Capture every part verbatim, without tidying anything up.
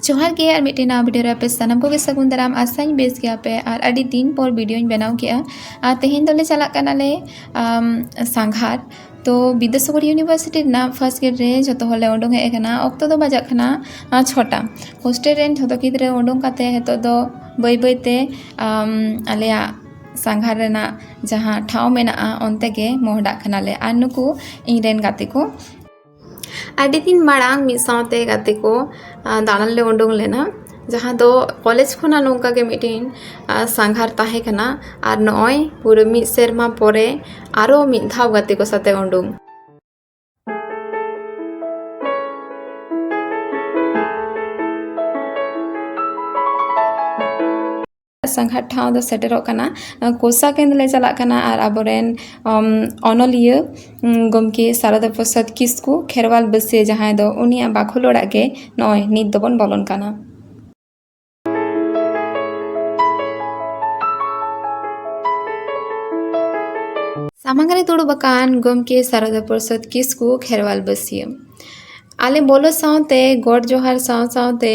ᱡᱚᱦᱟᱨ ᱜᱮ, ᱟᱨ ᱢᱤᱫᱴᱮᱱ ᱱᱟᱣᱟ ᱵᱷᱤᱰᱤᱭᱳ ᱨᱮ ᱟᱯᱮ ᱥᱟᱱᱟᱢ ᱠᱚᱜᱮ ᱥᱟᱹᱜᱩᱱ ᱫᱟᱨᱟᱢ᱾ ᱟᱥᱟᱧ ᱵᱮᱥ ᱜᱮᱭᱟᱯᱮ, ᱟᱨ ᱟᱹᱰᱤ ᱫᱤᱱ ᱯᱚᱨ ᱵᱷᱤᱰᱤᱭᱳᱧ ᱵᱮᱱᱟᱣ ᱠᱮᱜᱼᱟ᱾ ᱟᱨ ᱛᱮᱦᱮᱧ ᱫᱚᱞᱮ ᱪᱟᱞᱟᱜ ᱠᱟᱱᱟᱞᱮ, ᱟᱢ, ᱥᱟᱸᱜᱷᱟᱨ᱾ ᱛᱚ ᱵᱤᱫᱽᱫᱟᱥᱟᱜᱚᱨ ᱤᱭᱩᱱᱤᱵᱷᱟᱨᱥᱤᱴᱤ ᱨᱮᱱᱟᱜ ᱯᱷᱟᱨᱥᱴ ᱜᱮᱴ ᱨᱮ ᱡᱷᱚᱛᱚ ᱦᱚᱲᱞᱮ ᱩᱰᱩᱝ ᱦᱮᱡ ᱟᱠᱟᱱᱟ᱾ ᱚᱠᱛᱚ ᱫᱚ ᱵᱟᱡᱟᱜ ᱠᱟᱱᱟ, ᱟᱸ, ᱪᱷᱚᱴᱟ᱾ ᱦᱳᱥᱴᱮᱞ ᱨᱮᱱ ᱡᱷᱚᱛᱚ ᱜᱤᱫᱽᱨᱟᱹ ᱩᱰᱩᱝ ᱠᱟᱛᱮ ᱱᱤᱛᱚᱜ ᱫᱚ ᱵᱟᱹᱭ ᱵᱟᱹᱭ ᱛᱮ, ᱟᱢ, ᱟᱞᱮᱭᱟᱜ ᱥᱟᱸᱜᱷᱟᱨ ᱨᱮᱱᱟᱜ ᱡᱟᱦᱟᱸ ᱴᱷᱟᱶ ᱢᱮᱱᱟᱜᱼᱟ, ᱚᱱᱛᱮ ᱜᱮ ᱢᱚᱦᱰᱟᱜ ᱠᱟᱱᱟᱞᱮ᱾ ᱟᱨ ᱱᱩᱠᱩ ᱤᱧ ᱨᱮᱱ ᱜᱟᱛᱮ ᱠᱚ᱾ ᱟᱹᱰᱤ ᱫᱤᱱ ᱢᱟᱲᱟᱝ ᱢᱤᱫ ᱥᱟᱶᱛᱮ ᱜᱟᱛᱮ ᱠᱚ, ᱟᱸ, ᱫᱟᱬᱟᱱ ᱞᱮ ᱩᱰᱩᱝ ᱞᱮᱱᱟ, ᱡᱟᱦᱟᱸ ᱫᱚ ᱠᱚᱞᱮᱡᱽ ᱠᱷᱚᱱᱟᱜ ᱱᱚᱝᱠᱟ ᱜᱮ ᱢᱤᱫᱴᱤᱱ, ᱟᱸ, ᱥᱟᱸᱜᱷᱟᱨ ᱛᱟᱦᱮᱸ ᱠᱟᱱᱟ᱾ ᱟᱨ ᱱᱚᱜᱼᱚᱭ ᱯᱩᱨᱟᱹ ᱢᱤᱫ ᱥᱮᱨᱢᱟ ᱯᱚᱨᱮ ᱟᱨᱚ ᱢᱤᱫ ᱫᱷᱟᱣ ᱜᱟᱛᱮ ᱠᱚ ᱥᱟᱛᱮ ᱩᱰᱩᱝ᱾ ᱥᱟᱸᱜᱷᱟᱨ ᱴᱷᱟᱶ ᱫᱚ ᱥᱮᱴᱮᱨᱚᱜ ᱠᱟᱱᱟ᱾ ᱠᱳᱥᱟ ᱠᱮᱱᱫᱨᱚ ᱞᱮ ᱪᱟᱞᱟᱜ ᱠᱟᱱᱟ ᱟᱨ ᱟᱵᱚᱨᱮᱱ, ᱚᱢ, ᱚᱱᱚᱞᱤᱭᱟᱹ, ᱩᱢ, ᱜᱚᱢᱠᱮ ᱥᱟᱨᱚᱫᱟ ᱯᱨᱚᱥᱟᱫᱽ ᱠᱤᱥᱠᱩ, ᱠᱷᱮᱨᱣᱟᱞ ᱵᱟᱹᱥᱭᱟᱹ, ᱡᱟᱦᱟᱸᱭ ᱫᱚ ᱩᱱᱤᱭᱟᱜ ᱵᱟᱠᱷᱳᱞ ᱚᱲᱟᱜ ᱜᱮ ᱱᱚᱜᱼᱚᱭ ᱱᱤᱛ ᱫᱚᱵᱚᱱ ᱵᱚᱞᱚᱱ ᱠᱟᱱᱟ᱾ ᱥᱟᱢᱟᱝ ᱨᱮ ᱫᱩᱲᱩᱵ ᱟᱠᱟᱱ ᱜᱚᱢᱠᱮ ᱥᱟᱨᱚᱫᱟ ᱯᱨᱚᱥᱟᱫᱽ ᱠᱤᱥᱠᱩ, ᱠᱷᱮᱨᱣᱟᱞ ᱵᱟᱹᱥᱭᱟᱹ᱾ ᱟᱞᱮ ᱵᱚᱞᱚ ᱥᱟᱶᱛᱮ, ᱜᱚᱰ ᱡᱚᱦᱟᱨ ᱥᱟᱶ ᱥᱟᱶᱛᱮ,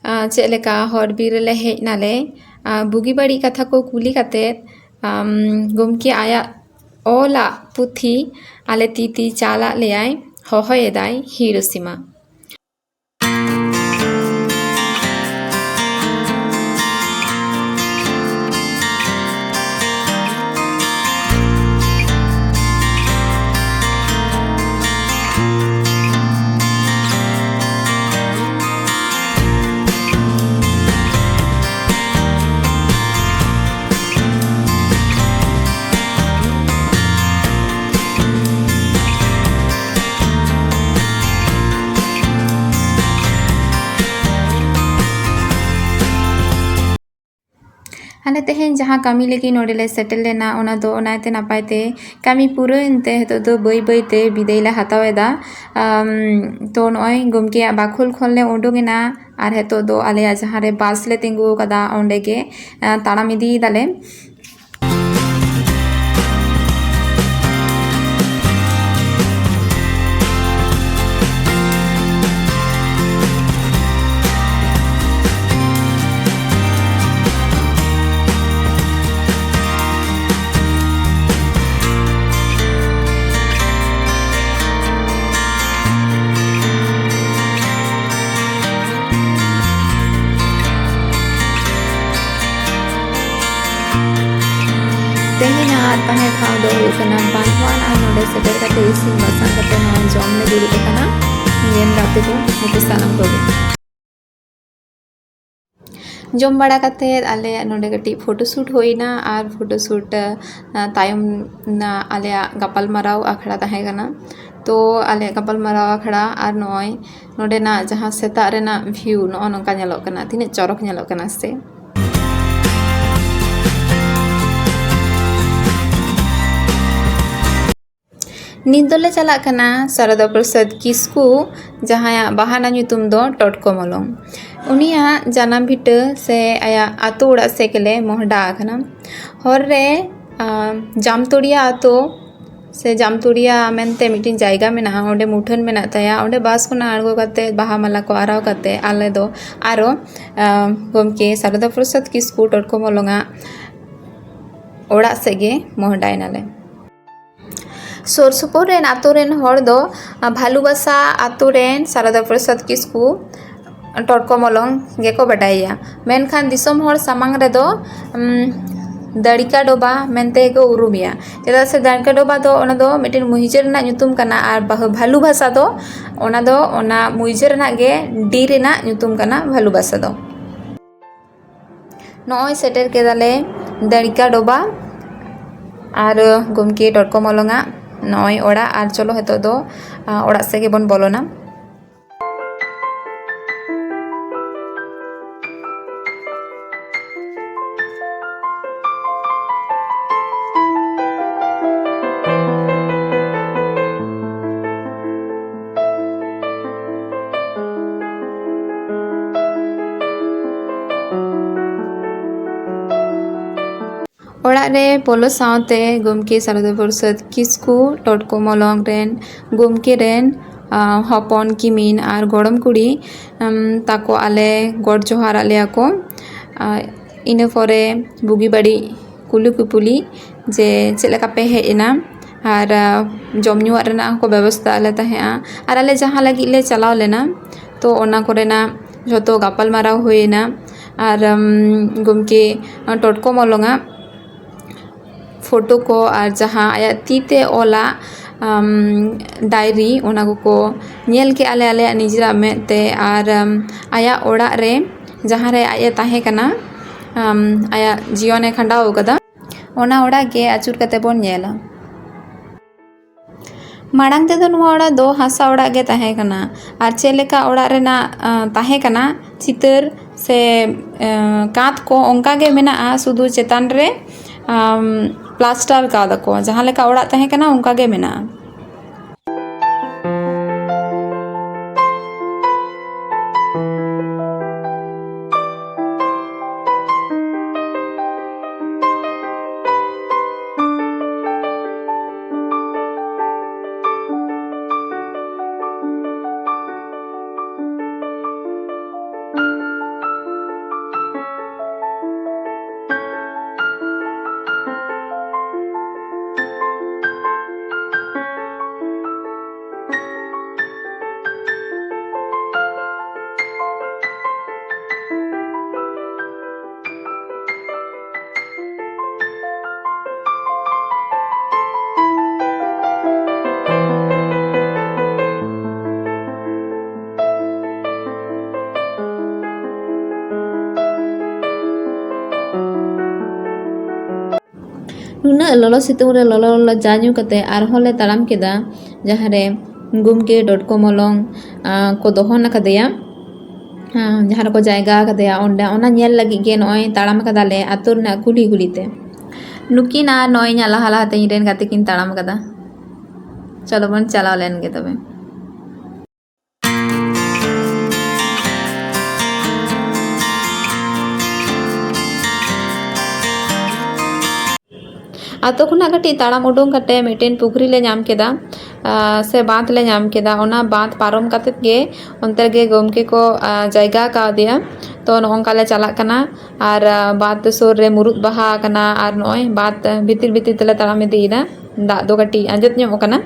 ᱟ, ᱪᱮᱫ ᱞᱮᱠᱟ ᱦᱚᱨ ᱵᱤᱨ ᱨᱮᱞᱮ ᱦᱮᱡ ᱱᱟᱞᱮ, ᱟ, ᱵᱩᱜᱤ ᱵᱟᱹᱲᱤᱡ ᱠᱟᱛᱷᱟ ᱠᱚ ᱠᱩᱞᱤ ᱠᱟᱛᱮᱫ, ᱟᱢ, ᱜᱚᱢᱠᱮ ᱟᱭᱟᱜ ᱚᱞᱟᱜ ᱯᱩᱛᱷᱤ ᱟᱞᱮ ᱛᱤ ᱛᱤ ᱪᱟᱞᱟᱜ ᱞᱮᱭᱟᱭ, ᱦᱚᱦᱚᱭᱮᱫᱟᱭ ᱦᱤᱨᱳᱥᱤᱢᱟ᱾ ᱟᱞᱮ ᱛᱮᱦᱮᱧ ᱡᱟᱦᱟᱸ ᱠᱟᱹᱢᱤ ᱞᱟᱹᱜᱤᱫ ᱱᱚᱰᱮ ᱞᱮ ᱥᱮᱴᱮᱨ ᱞᱮᱱᱟ, ᱚᱱᱟ ᱫᱚ ᱱᱟᱭᱛᱮ ᱱᱟᱯᱟᱭ ᱛᱮ ᱠᱟᱹᱢᱤ ᱯᱩᱨᱟᱹᱣᱮᱱ ᱛᱮ ᱱᱤᱛᱚᱜ ᱫᱚ ᱵᱟᱹᱭ ᱵᱟᱹᱭ ᱛᱮ ᱵᱤᱫᱟᱹᱭ ᱞᱮ ᱦᱟᱛᱟᱣ ᱮᱫᱟ᱾ ᱟᱢ, ᱛᱚ ᱱᱚᱜᱼᱚᱭ ᱜᱚᱢᱠᱮᱭᱟᱜ ᱵᱟᱠᱷᱳᱞ ᱠᱷᱚᱱ ᱞᱮ ᱩᱰᱩᱝ ᱮᱱᱟ ᱟᱨ ᱱᱤᱛᱚᱜ ᱫᱚ ᱟᱞᱮᱭᱟᱜ ᱡᱟᱦᱟᱸ ᱨᱮ ᱵᱟᱥ ᱞᱮ ᱛᱤᱸᱜᱩ ᱟᱠᱟᱫᱟ, ᱚᱸᱰᱮ ᱜᱮ, ᱟ, ᱛᱟᱲᱟᱢ ᱤᱫᱤᱭᱮᱫᱟᱞᱮ᱾ ᱟᱨ ᱛᱟᱦᱮᱸ ᱴᱷᱟᱶ ᱫᱚ ᱦᱩᱭᱩᱜ ᱠᱟᱱᱟ ᱵᱟᱸᱫᱷᱣᱟᱱ, ᱟᱨ ᱱᱚᱰᱮ ᱥᱮᱴᱮᱨ ᱠᱟᱛᱮ ᱤᱥᱤᱱ ᱵᱟᱥᱟᱝ ᱠᱟᱛᱮ ᱱᱚᱣᱟ ᱡᱚᱢ ᱞᱮ ᱫᱩᱲᱩᱵ ᱟᱠᱟᱱᱟ ᱧᱮᱞ ᱜᱟᱛᱮ ᱠᱚ ᱱᱩᱠᱩ ᱥᱟᱱᱟᱢ ᱠᱚᱜᱮ᱾ ᱡᱚᱢ ᱵᱟᱲᱟ ᱠᱟᱛᱮ ᱟᱞᱮᱭᱟᱜ ᱱᱚᱰᱮ ᱠᱟᱹᱴᱤᱡ ᱯᱷᱳᱴᱳ ᱥᱩᱴ ᱦᱩᱭᱱᱟ, ᱟᱨ ᱯᱷᱳᱴᱳ ᱥᱩᱴ, ᱟ, ᱛᱟᱭᱚᱢ ᱱᱟ ᱟᱞᱮᱭᱟᱜ ᱜᱟᱯᱟᱞ ᱢᱟᱨᱟᱣ ᱟᱠᱷᱲᱟ ᱛᱟᱦᱮᱸ ᱠᱟᱱᱟ᱾ ᱛᱚ ᱟᱞᱮᱭᱟᱜ ᱜᱟᱯᱟᱞ ᱢᱟᱨᱟᱣ ᱟᱠᱷᱲᱟ ᱟᱨ ᱱᱚᱜᱼᱚᱭ ᱱᱚᱰᱮᱱᱟᱜ ᱡᱟᱦᱟᱸ ᱥᱮᱛᱟᱜ ᱨᱮᱱᱟᱜ ᱵᱷᱤᱭᱩ ᱱᱚᱜᱼᱚ ᱱᱚᱝᱠᱟ ᱧᱮᱞᱚᱜ ᱠᱟᱱᱟ, ᱛᱤᱱᱟᱹᱜ ᱪᱚᱨᱚᱠ ᱧᱮᱞᱚᱜ ᱠᱟᱱᱟ ᱥᱮ᱾ ᱱᱤᱛ ᱫᱚᱞᱮ ᱪᱟᱞᱟᱜ ᱠᱟᱱᱟ ᱥᱟᱨᱚᱫᱟ ᱯᱨᱚᱥᱟᱫᱽ ᱠᱤᱥᱠᱩ, ᱡᱟᱦᱟᱸᱭᱟᱜ ᱵᱟᱦᱟᱱᱟ ᱧᱩᱛᱩᱢ ᱫᱚ ᱴᱚᱴᱠᱚ ᱢᱚᱞᱚᱝ᱾ ᱩᱱᱤᱭᱟᱜ ᱡᱟᱱᱟᱢ ᱵᱷᱤᱴᱟᱹ ᱥᱮ ᱟᱭᱟᱜ ᱟᱛᱳ ᱚᱲᱟᱜ ᱥᱮᱫ ᱜᱮᱞᱮ ᱢᱚᱦᱰᱟ ᱟᱠᱟᱱᱟ᱾ ᱦᱚᱨ ᱨᱮ, ᱟ, ᱡᱟᱢᱛᱩᱲᱤᱭᱟ ᱟᱛᱳ ᱥᱮ ᱡᱟᱢᱛᱩᱲᱤᱭᱟ ᱢᱮᱱᱛᱮ ᱢᱤᱫᱴᱮᱱ ᱡᱟᱭᱜᱟ ᱢᱮᱱᱟᱜᱼᱟ, ᱚᱸᱰᱮ ᱢᱩᱴᱷᱟᱹᱱ ᱢᱮᱱᱟᱜ ᱛᱟᱭᱟ᱾ ᱚᱸᱰᱮ ᱵᱟᱥ ᱠᱷᱚᱱᱟᱜ ᱟᱬᱜᱚ ᱠᱟᱛᱮ ᱵᱟᱦᱟ ᱢᱟᱞᱟ ᱠᱚ ᱟᱨᱟᱣ ᱠᱟᱛᱮ ᱟᱞᱮ ᱫᱚ ᱟᱨᱚ, ᱟ, ᱜᱚᱢᱠᱮ ᱥᱟᱨᱚᱫᱟ ᱯᱨᱚᱥᱟᱫᱽ ᱠᱤᱥᱠᱩ ᱴᱚᱴᱠᱚ ᱢᱚᱞᱚᱝᱟᱜ ᱚᱲᱟᱜ ᱥᱮᱫ ᱜᱮ ᱢᱚᱦᱰᱟᱭᱮᱱᱟᱞᱮ᱾ ᱥᱩᱨ ᱥᱩᱯᱩᱨ ᱨᱮᱱ ᱟᱛᱳ ᱨᱮᱱ ᱦᱚᱲ ᱫᱚ, ᱟ, ᱵᱷᱟᱞᱩᱵᱟᱥᱟ ᱟᱛᱳ ᱨᱮᱱ ᱥᱟᱨᱚᱫᱟ ᱯᱨᱚᱥᱟᱫᱽ ᱠᱤᱥᱠᱩ ᱴᱚᱴᱠᱚ ᱢᱚᱞᱚᱝ ᱜᱮᱠᱚ ᱵᱟᱰᱟᱭᱮᱭᱟ, ᱢᱮᱱᱠᱷᱟᱱ ᱫᱤᱥᱚᱢ ᱦᱚᱲ ᱥᱟᱢᱟᱝ ᱨᱮᱫᱚ, ᱩᱢ, ᱫᱟᱹᱲᱤᱠᱟ ᱰᱚᱵᱟ ᱢᱮᱱᱛᱮ ᱠᱚ ᱩᱨᱩᱢᱮᱭᱟ᱾ ᱪᱮᱫᱟᱜ ᱥᱮ ᱫᱟᱹᱲᱤᱠᱟ ᱰᱚᱵᱟ ᱫᱚ ᱚᱱᱟ ᱫᱚ ᱢᱤᱫᱴᱮᱱ ᱢᱩᱦᱤᱡᱟᱹ ᱨᱮᱱᱟᱜ ᱧᱩᱛᱩᱢ ᱠᱟᱱᱟ, ᱟᱨ ᱵᱟᱦ-, ᱵᱷᱟᱞᱩ ᱵᱷᱟᱥᱟ ᱫᱚ ᱚᱱᱟ ᱫᱚ ᱚᱱᱟ ᱢᱩᱦᱤᱡᱟᱹ ᱨᱮᱱᱟᱜ ᱜᱮ ᱰᱤ ᱨᱮᱱᱟᱜ ᱧᱩᱛᱩᱢ ᱠᱟᱱᱟ ᱵᱷᱟᱞᱩ ᱵᱷᱟᱥᱟ ᱫᱚ᱾ ᱱᱚᱜᱼᱚᱭ ᱥᱮᱴᱮᱨ ᱠᱮᱫᱟᱞᱮ ᱫᱟᱹᱲᱤᱠᱟ ᱰᱚᱵᱟ, ᱟᱨ ᱜᱚᱢᱠᱮ ᱴᱚᱴᱠᱚ ᱢᱚᱞᱚᱝᱟᱜ ᱱᱚᱜᱼᱚᱭ ᱚᱲᱟᱜ᱾ ᱟᱨ ᱪᱚᱞᱚ ᱱᱤᱛᱚᱜ ᱫᱚ, ᱟ, ᱚᱲᱟᱜ ᱥᱮᱫ ᱜᱮᱵᱚᱱ ᱵᱚᱞᱚᱱᱟ᱾ ᱚᱲᱟᱜ ᱨᱮ ᱵᱚᱞᱚ ᱥᱟᱶᱛᱮ ᱜᱚᱢᱠᱮ ᱥᱟᱨᱚᱫᱟ ᱯᱨᱚᱥᱟᱫᱽ ᱠᱤᱥᱠᱩ ᱴᱚᱴᱠᱚ ᱢᱚᱞᱚᱝ ᱨᱮᱱ ᱜᱚᱢᱠᱮ ᱨᱮᱱ, ᱟ, ᱦᱚᱯᱚᱱ ᱠᱤᱢᱤᱱ ᱟᱨ ᱜᱚᱲᱚᱢ ᱠᱩᱲᱤ, ᱟᱢ, ᱛᱟᱠᱚ ᱟᱞᱮ ᱜᱚᱰ ᱡᱚᱦᱟᱨᱟᱫ ᱞᱮᱭᱟ ᱠᱚ᱾ ᱟ, ᱤᱱᱟᱹ ᱯᱚᱨᱮ ᱵᱩᱜᱤ ᱵᱟᱹᱲᱤᱡ ᱠᱩᱞᱤ ᱠᱩᱯᱩᱞᱤ ᱡᱮ ᱪᱮᱫ ᱞᱮᱠᱟ ᱯᱮ ᱦᱮᱡ ᱮᱱᱟ, ᱟᱨ, ᱟ, ᱡᱚᱢ ᱧᱩᱣᱟᱜ ᱨᱮᱱᱟᱜ ᱦᱚᱸᱠᱚ ᱵᱮᱵᱚᱥᱛᱷᱟ ᱟᱞᱮ ᱛᱟᱦᱮᱸᱜᱼᱟ, ᱟᱨ ᱟᱞᱮ ᱡᱟᱦᱟᱸ ᱞᱟᱹᱜᱤᱫ ᱞᱮ ᱪᱟᱞᱟᱣ ᱞᱮᱱᱟ, ᱛᱚ ᱚᱱᱟ ᱠᱚᱨᱮᱱᱟᱜ ᱡᱷᱚᱛᱚ ᱜᱟᱯᱟᱞ ᱢᱟᱨᱟᱣ ᱦᱩᱭᱮᱱᱟ᱾ ᱟᱨ, ᱟᱢ, ᱜᱚᱢᱠᱮ ᱴᱚᱴᱠᱚ ᱢᱚᱞᱚᱝᱟᱜ ᱯᱷᱳᱴᱳ ᱠᱚ ᱟᱨ ᱡᱟᱦᱟᱸ ᱟᱭᱟᱜ ᱛᱤ ᱛᱮ ᱚᱞᱟᱜ ᱰᱟᱭᱨᱤ, ᱚᱱᱟ ᱠᱚᱠᱚ ᱧᱮᱞ ᱠᱮᱜᱼᱟ ᱞᱮ ᱟᱞᱮᱭᱟᱜ ᱱᱤᱡᱮᱨᱟᱜ ᱢᱮᱫ ᱛᱮ᱾ ᱟᱨ ᱟᱭᱟᱜ ᱚᱲᱟᱜ ᱨᱮ ᱡᱟᱦᱟᱸ ᱨᱮ ᱟᱡ ᱮ ᱛᱟᱦᱮᱸ ᱠᱟᱱᱟ, ᱟᱭᱟᱜ ᱡᱤᱭᱚᱱ ᱮ ᱠᱷᱟᱸᱰᱟᱣ ᱟᱠᱟᱫᱟ, ᱚᱱᱟ ᱚᱲᱟᱜ ᱜᱮ ᱟᱹᱪᱩᱨ ᱠᱟᱛᱮ ᱵᱚᱱ ᱧᱮᱞᱟ᱾ ᱢᱟᱲᱟᱝ ᱛᱮᱫᱚ ᱱᱚᱣᱟ ᱚᱲᱟᱜ ᱫᱚ ᱦᱟᱥᱟ ᱚᱲᱟᱜ ᱜᱮ ᱛᱟᱦᱮᱸ ᱠᱟᱱᱟ᱾ ᱟᱨ ᱪᱮᱫ ᱞᱮᱠᱟ ᱚᱲᱟᱜ ᱨᱮᱱᱟᱜ ᱛᱟᱦᱮᱸ ᱠᱟᱱᱟ ᱪᱤᱛᱟᱹᱨ ᱥᱮ ᱠᱟᱸᱛ ᱠᱚ, ᱚᱱᱠᱟ ᱜᱮ ᱢᱮᱱᱟᱜᱼᱟ, ᱥᱩᱫᱷᱩ ᱪᱮᱛᱟᱱ ᱨᱮ ᱯᱞᱟᱥᱴᱟᱨ ᱠᱟᱣᱫᱟᱠᱚ᱾ ᱡᱟᱦᱟᱸ ᱞᱮᱠᱟ ᱚᱲᱟᱜ ᱛᱟᱦᱮᱸ ᱠᱟᱱᱟ, ᱚᱱᱠᱟ ᱜᱮ ᱢᱮᱱᱟᱜᱼᱟ᱾ ᱱᱩᱱᱟᱹᱜ ᱞᱚᱞᱚ ᱥᱤᱛᱩᱝ ᱨᱮ ᱞᱚᱞᱚ ᱞᱚᱞᱚ ᱪᱟ ᱧᱩ ᱠᱟᱛᱮ ᱟᱨᱦᱚᱸ ᱞᱮ ᱛᱟᱲᱟᱢ ᱠᱮᱫᱟ, ᱡᱟᱦᱟᱸ ᱨᱮ ᱜᱚᱢᱠᱮ ᱰᱚᱴᱠᱚ ᱢᱚᱞᱚᱝ ᱠᱚ ᱫᱚᱦᱚ ᱟᱠᱟᱫᱮᱭᱟ, ᱡᱟᱦᱟᱸ ᱨᱮᱠᱚ ᱡᱟᱭᱜᱟ ᱟᱠᱟᱫᱮᱭᱟ ᱚᱸᱰᱮ᱾ ᱚᱱᱟ ᱧᱮᱞ ᱞᱟᱹᱜᱤᱫ ᱜᱮ ᱱᱚᱜᱼᱚᱭ ᱛᱟᱲᱟᱢ ᱟᱠᱟᱫᱟᱞᱮ ᱟᱹᱛᱩ ᱨᱮᱱᱟᱜ ᱠᱩᱞᱦᱤ ᱠᱩᱞᱦᱤ ᱛᱮ᱾ ᱱᱩᱠᱤᱱ ᱟᱨ ᱱᱚᱜᱼᱚᱭ ᱤᱧᱟᱹᱜ ᱞᱟᱦᱟ ᱞᱟᱦᱟᱛᱮ ᱤᱧ ᱨᱮᱱ ᱜᱟᱛᱮ ᱠᱤᱱ ᱛᱟᱲᱟᱢ ᱟᱠᱟᱫᱟ᱾ ᱪᱚᱞᱚ ᱵᱚᱱ ᱪᱟᱞᱟᱣ ᱞᱮᱱ ᱜᱮ ᱛᱚᱵᱮ᱾ ᱟᱛᱳ ᱠᱷᱚᱱᱟᱜ ᱠᱟᱹᱴᱤᱡ ᱛᱟᱲᱟᱢ ᱩᱰᱩᱝ ᱠᱟᱛᱮ ᱢᱤᱫᱴᱮᱱ ᱯᱩᱠᱷᱨᱤ ᱞᱮ ᱧᱟᱢ ᱠᱮᱫᱟ, ᱟᱨ ᱥᱮ ᱵᱟᱸᱫᱷ ᱞᱮ ᱧᱟᱢ ᱠᱮᱫᱟ᱾ ᱚᱱᱟ ᱵᱟᱸᱫᱷ ᱯᱟᱨᱚᱢ ᱠᱟᱛᱮ ᱜᱮ ᱚᱱᱛᱮ ᱨᱮᱜᱮ ᱜᱚᱢᱠᱮ ᱠᱚ, ᱟᱨ, ᱡᱟᱭᱜᱟ ᱠᱟᱣᱫᱮᱭᱟ᱾ ᱛᱚ ᱱᱚᱜᱼᱚ ᱱᱚᱝᱠᱟ ᱞᱮ ᱪᱟᱞᱟᱜ ᱠᱟᱱᱟ᱾ ᱟᱨ, ᱟᱨ, ᱵᱟᱸᱫᱷ ᱥᱩᱨ ᱨᱮ ᱢᱩᱨᱩᱫ ᱵᱟᱦᱟ ᱟᱠᱟᱱᱟ᱾ ᱟᱨ ᱱᱚᱜᱼᱚᱭ ᱵᱟᱸᱫᱷ ᱵᱷᱤᱛᱤᱨ ᱵᱷᱤᱛᱤᱨ ᱛᱮᱞᱮ ᱛᱟᱲᱟᱢ ᱤᱫᱤᱭᱮᱫᱟ᱾ ᱫᱟᱜ ᱫᱚ ᱠᱟᱹᱴᱤᱡ ᱟᱸᱡᱮᱫ ᱧᱚᱜ ᱟᱠᱟᱱᱟ᱾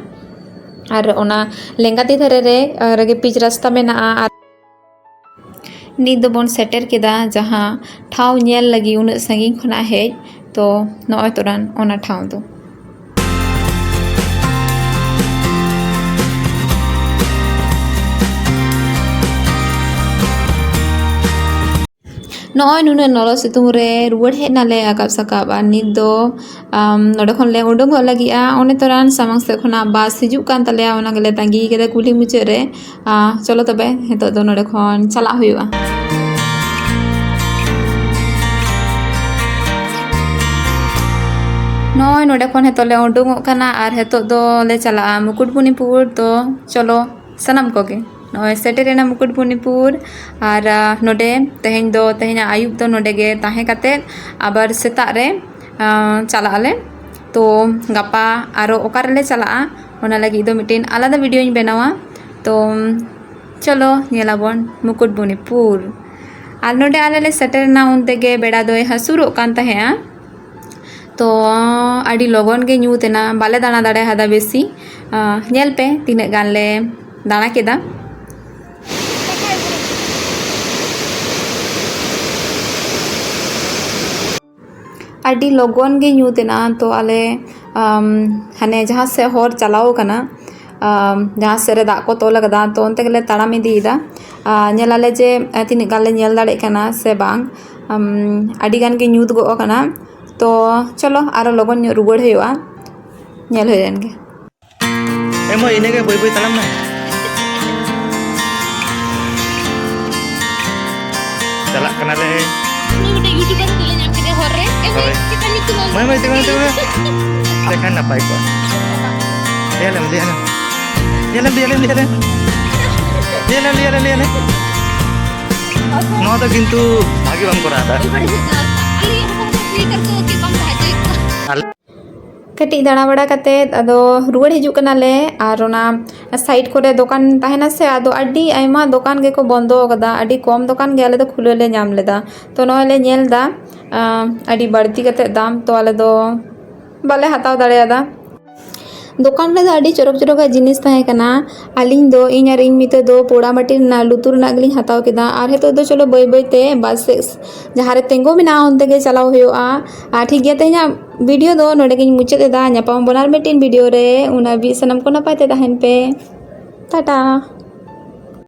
ᱟᱨ ᱚᱱᱟ ᱞᱮᱸᱜᱟ ᱛᱤ ᱫᱷᱟᱨᱮ ᱨᱮ, ᱟᱨ, ᱨᱮᱜᱮ ᱯᱤᱪ ᱨᱟᱥᱛᱟ ᱢᱮᱱᱟᱜᱼᱟ᱾ ᱟᱨ ᱱᱤᱛ ᱫᱚᱵᱚᱱ ᱥᱮᱴᱮᱨ ᱠᱮᱫᱟ ᱡᱟᱦᱟᱸ ᱴᱷᱟᱶ ᱧᱮᱞ ᱞᱟᱹᱜᱤᱫ ᱩᱱᱟᱹᱜ ᱥᱟᱺᱜᱤᱧ ᱠᱷᱚᱱᱟᱜ ᱦᱮᱡ, ᱛᱚ ᱱᱚᱜᱼᱚᱭ ᱛᱚᱨᱟᱱ ᱚᱱᱟ ᱴᱷᱟᱶ ᱫᱚ᱾ ᱱᱚᱜᱼᱚᱭ ᱱᱩᱱᱟᱹᱜ ᱞᱚᱞᱚ ᱥᱤᱛᱩᱝ ᱨᱮ ᱨᱩᱣᱟᱹᱲ ᱦᱮᱡ ᱱᱟᱞᱮ ᱟᱠᱟᱵ ᱥᱟᱠᱟᱵ, ᱟᱨ ᱱᱤᱛ ᱫᱚ, ᱟᱢ, ᱱᱚᱰᱮ ᱠᱷᱚᱱ ᱞᱮ ᱩᱰᱩᱝᱚᱜ ᱞᱟᱹᱜᱤᱫᱼᱟ᱾ ᱚᱱᱮ ᱛᱚᱨᱟᱱ ᱥᱟᱢᱟᱝ ᱥᱮᱫ ᱠᱷᱚᱱᱟᱜ ᱵᱟᱥ ᱦᱤᱡᱩᱜ ᱠᱟᱱ ᱛᱟᱞᱮᱭᱟ, ᱚᱱᱟ ᱜᱮᱞᱮ ᱛᱟᱺᱜᱤ ᱠᱟᱫᱟ ᱠᱩᱞᱦᱤ ᱢᱩᱪᱟᱹᱫ ᱨᱮ᱾ ᱟᱸ, ᱪᱚᱞᱚ ᱛᱚᱵᱮ, ᱱᱤᱛᱚᱜ ᱫᱚ ᱱᱚᱰᱮ ᱠᱷᱚᱱ ᱪᱟᱞᱟᱜ ᱦᱩᱭᱩᱜᱼᱟ᱾ ᱱᱚᱜᱼᱚᱭ ᱱᱚᱰᱮ ᱠᱷᱚᱱ ᱱᱤᱛᱚᱜ ᱞᱮ ᱩᱰᱩᱝᱚᱜ ᱠᱟᱱᱟ ᱟᱨ ᱱᱤᱛᱚᱜ ᱫᱚ ᱞᱮ ᱪᱟᱞᱟᱜᱼᱟ ᱢᱩᱠᱩᱴᱢᱩᱱᱤᱯᱩᱨ᱾ ᱛᱚ ᱪᱚᱞᱚ ᱥᱟᱱᱟᱢ ᱠᱚᱜᱮ, ᱱᱚᱜᱼᱚᱭ ᱥᱮᱴᱮᱨᱮᱱᱟ ᱢᱩᱠᱩᱴᱢᱩᱱᱤᱯᱩᱨ᱾ ᱟᱨ, ᱟᱸ, ᱱᱚᱰᱮ ᱛᱮᱦᱮᱧ ᱫᱚ, ᱛᱮᱦᱮᱧᱟᱜ ᱟᱹᱭᱩᱵ ᱫᱚ ᱱᱚᱰᱮ ᱜᱮ ᱛᱟᱦᱮᱸ ᱠᱟᱛᱮᱫ ᱟᱵᱟᱨ ᱥᱮᱛᱟᱜ ᱨᱮ, ᱟᱸ, ᱪᱟᱞᱟᱜ ᱟᱞᱮ᱾ ᱛᱚ ᱜᱟᱯᱟ ᱟᱨᱚ ᱚᱠᱟ ᱨᱮᱞᱮ ᱪᱟᱞᱟᱜᱼᱟ, ᱚᱱᱟ ᱞᱟᱹᱜᱤᱫ ᱫᱚ ᱢᱤᱫᱴᱮᱱ ᱟᱞᱟᱫᱟ ᱵᱷᱤᱰᱤᱭᱳᱧ ᱵᱮᱱᱟᱣᱟ᱾ ᱛᱚ ᱪᱚᱞᱚ ᱧᱮᱞᱟᱵᱚᱱ ᱢᱩᱠᱩᱴᱢᱩᱱᱤᱯᱩᱨ᱾ ᱟᱨ ᱱᱚᱰᱮ ᱟᱞᱮ ᱞᱮ ᱥᱮᱴᱮᱨᱮᱱᱟ, ᱩᱱ ᱛᱮᱜᱮ ᱵᱮᱲᱟ ᱫᱚᱭ ᱦᱟᱹᱥᱩᱨᱚᱜ ᱠᱟᱱ ᱛᱟᱦᱮᱸᱜᱼᱟ᱾ ᱛᱚ ᱟᱹᱰᱤ ᱞᱚᱜᱚᱱ ᱜᱮ ᱧᱩᱛ ᱮᱱᱟ, ᱵᱟᱞᱮ ᱫᱟᱬᱟ ᱫᱟᱲᱮ ᱟᱫᱟ ᱵᱮᱥᱤ᱾ ᱟᱸ, ᱧᱮᱞ ᱯᱮ ᱛᱤᱱᱟᱹᱜ ᱜᱟᱱ ᱞᱮ ᱫᱟᱬᱟ ᱠᱮᱫᱟ᱾ ᱟᱹᱰᱤ ᱞᱚᱜᱚᱱ ᱜᱮ ᱧᱩᱛ ᱮᱱᱟ᱾ ᱛᱚ ᱟᱞᱮ, ᱟᱢ, ᱦᱟᱱᱮ ᱡᱟᱦᱟᱸ ᱥᱮᱫ ᱦᱚᱨ ᱪᱟᱞᱟᱣ ᱠᱟᱱᱟ, ᱟᱢ, ᱡᱟᱦᱟᱸ ᱥᱮᱫ ᱨᱮ ᱫᱟᱜ ᱠᱚ ᱛᱚᱞ ᱟᱠᱟᱫᱟ, ᱛᱚ ᱚᱱᱛᱮ ᱜᱮᱞᱮ ᱛᱟᱲᱟᱢ ᱤᱫᱤᱭᱮᱫᱟ᱾ ᱟᱨ ᱧᱮᱞᱟᱞᱮ ᱡᱮ, ᱟᱨ ᱛᱤᱱᱟᱹᱜ ᱜᱟᱱ ᱞᱮ ᱧᱮᱞ ᱫᱟᱲᱮᱭᱟᱜ ᱠᱟᱱᱟ ᱥᱮ ᱵᱟᱝ᱾ ᱟᱢ, ᱟᱹᱰᱤ ᱜᱟᱱ ᱜᱮ ᱧᱩᱛ ᱜᱚᱜ ᱟᱠᱟᱱᱟ᱾ ᱛᱚ ᱪᱚᱞᱚ ᱟᱨᱚ ᱞᱚᱜᱚᱱ ᱧᱚᱜ ᱨᱩᱣᱟᱹᱲ ᱦᱩᱭᱩᱜᱼᱟ, ᱧᱮᱞ ᱦᱩᱭ ᱞᱮᱱ ᱜᱮ᱾ ᱮ ᱢᱟᱹᱭ, ᱤᱱᱟᱹᱜᱮ, ᱵᱟᱹᱭ ᱵᱟᱹᱭ ᱛᱟᱲᱟᱢ ᱢᱮ᱾ ᱪᱟᱞᱟᱜ ᱠᱟᱱᱟᱞᱮ᱾ ᱩᱱᱤ ᱢᱤᱫᱴᱮᱡ YouTuber ᱠᱚᱞᱮ ᱧᱟᱢ ᱠᱮᱫᱮᱭᱟ ᱦᱚᱨ ᱨᱮ᱾ ᱮ ᱢᱟᱹᱭ, ᱦᱳᱭ᱾ ᱪᱮᱫ ᱠᱟᱱ ᱧᱩᱛᱩᱢ ᱟᱢ? ᱢᱟᱹᱭ, ᱢᱟᱹᱭ, ᱛᱤᱸᱜᱩ ᱢᱮ, ᱛᱤᱸᱜᱩ ᱢᱮ᱾ ᱮᱱᱠᱷᱟᱱ ᱱᱟᱯᱟᱭ ᱠᱚᱜᱼᱟ᱾ ᱧᱮᱞᱮᱢ, ᱧᱮᱞᱮᱢ᱾ ᱧᱮᱞᱮᱢ, ᱧᱮᱞᱮᱢ, ᱧᱮᱞᱮᱢ᱾ ᱧᱮᱞᱮᱢ, ᱧᱮᱞᱮᱢ, ᱧᱮᱞᱮᱢ᱾ ᱱᱚᱣᱟ ᱫᱚ ᱠᱤᱱᱛᱩ ᱵᱷᱟᱜᱮ ᱵᱟᱢ ᱠᱚᱨᱟᱣ ᱮᱫᱟ᱾ ᱟᱞᱮ ᱦᱚᱸ ᱥᱩᱭᱤᱴᱟᱨ ᱠᱚ ᱪᱮᱫ ᱵᱟᱢ ᱥᱟᱦᱟᱡᱽᱡᱚᱭᱮᱫ ᱠᱚᱣᱟ? ᱟᱞᱮ ᱠᱟᱹᱴᱤᱡ ᱫᱟᱬᱟ ᱵᱟᱲᱟ ᱠᱟᱛᱮᱫ ᱟᱫᱚ ᱨᱩᱣᱟᱹᱲ ᱦᱤᱡᱩᱜ ᱠᱟᱱᱟᱞᱮ᱾ ᱟᱨ ᱚᱱᱟ ᱥᱟᱭᱤᱰ ᱠᱚᱨᱮ ᱫᱚᱠᱟᱱ ᱛᱟᱦᱮᱱᱟ ᱥᱮ, ᱟᱫᱚ ᱟᱹᱰᱤ ᱟᱭᱢᱟ ᱫᱚᱠᱟᱱ ᱜᱮᱠᱚ ᱵᱚᱱᱫᱚ ᱟᱠᱟᱫᱟ, ᱟᱹᱰᱤ ᱠᱚᱢ ᱫᱚᱠᱟᱱ ᱜᱮ ᱟᱞᱮ ᱫᱚ ᱠᱷᱩᱞᱟᱹᱣ ᱞᱮ ᱧᱟᱢ ᱞᱮᱫᱟ᱾ ᱛᱚ ᱱᱚᱜᱼᱚᱭ ᱞᱮ ᱧᱮᱞ ᱮᱫᱟ, ᱟᱸ, ᱟᱹᱰᱤ ᱵᱟᱹᱲᱛᱤ ᱠᱟᱛᱮᱫ ᱫᱟᱢ, ᱛᱚ ᱟᱞᱮ ᱫᱚ ᱵᱟᱞᱮ ᱦᱟᱛᱟᱣ ᱫᱟᱲᱮᱭᱟᱫᱟ᱾ ᱫᱚᱠᱟᱱ ᱨᱮᱫᱚ ᱟᱹᱰᱤ ᱪᱚᱨᱚᱠ ᱪᱚᱨᱚᱠᱟᱜ ᱡᱤᱱᱤᱥ ᱛᱟᱦᱮᱸ ᱠᱟᱱᱟ᱾ ᱟᱹᱞᱤᱧ ᱫᱚ, ᱤᱧ ᱟᱨ ᱤᱧ ᱢᱤᱛᱟᱹ ᱫᱚ ᱯᱳᱲᱟᱢᱟᱹᱴᱤ ᱨᱮᱱᱟᱜ ᱞᱩᱛᱩᱨ ᱨᱮᱱᱟᱜ ᱜᱮᱞᱤᱧ ᱦᱟᱛᱟᱣ ᱠᱮᱫᱟ᱾ ᱟᱨ ᱱᱤᱛᱚᱜ ᱫᱚ ᱪᱚᱞᱚ ᱵᱟᱹᱭ ᱵᱟᱹᱭ ᱛᱮ ᱵᱟᱥ ᱥᱮᱫ ᱡᱟᱦᱟᱸ ᱨᱮ ᱛᱤᱸᱜᱩ ᱢᱮᱱᱟᱜᱼᱟ, ᱚᱱᱛᱮ ᱜᱮ ᱪᱟᱞᱟᱣ ᱦᱩᱭᱩᱜᱼᱟ᱾ ᱟᱨ ᱴᱷᱤᱠ ᱜᱮᱭᱟ, ᱛᱮᱦᱮᱧᱟᱜ ᱵᱷᱤᱰᱤᱭᱳ ᱫᱚ ᱱᱚᱰᱮ ᱜᱤᱧ ᱢᱩᱪᱟᱹᱫ ᱮᱫᱟ᱾ ᱧᱟᱯᱟᱢ ᱟᱵᱚᱱ ᱟᱨ ᱢᱤᱫᱴᱮᱱ ᱵᱷᱤᱰᱤᱭᱳ ᱨᱮ᱾ ᱩᱱ ᱦᱟᱹᱵᱤᱡ ᱥᱟᱱᱟᱢ ᱠᱚ ᱱᱟᱯᱟᱭ ᱛᱮ ᱛᱟᱦᱮᱱ ᱯᱮ᱾ ᱴᱟᱴᱟ᱾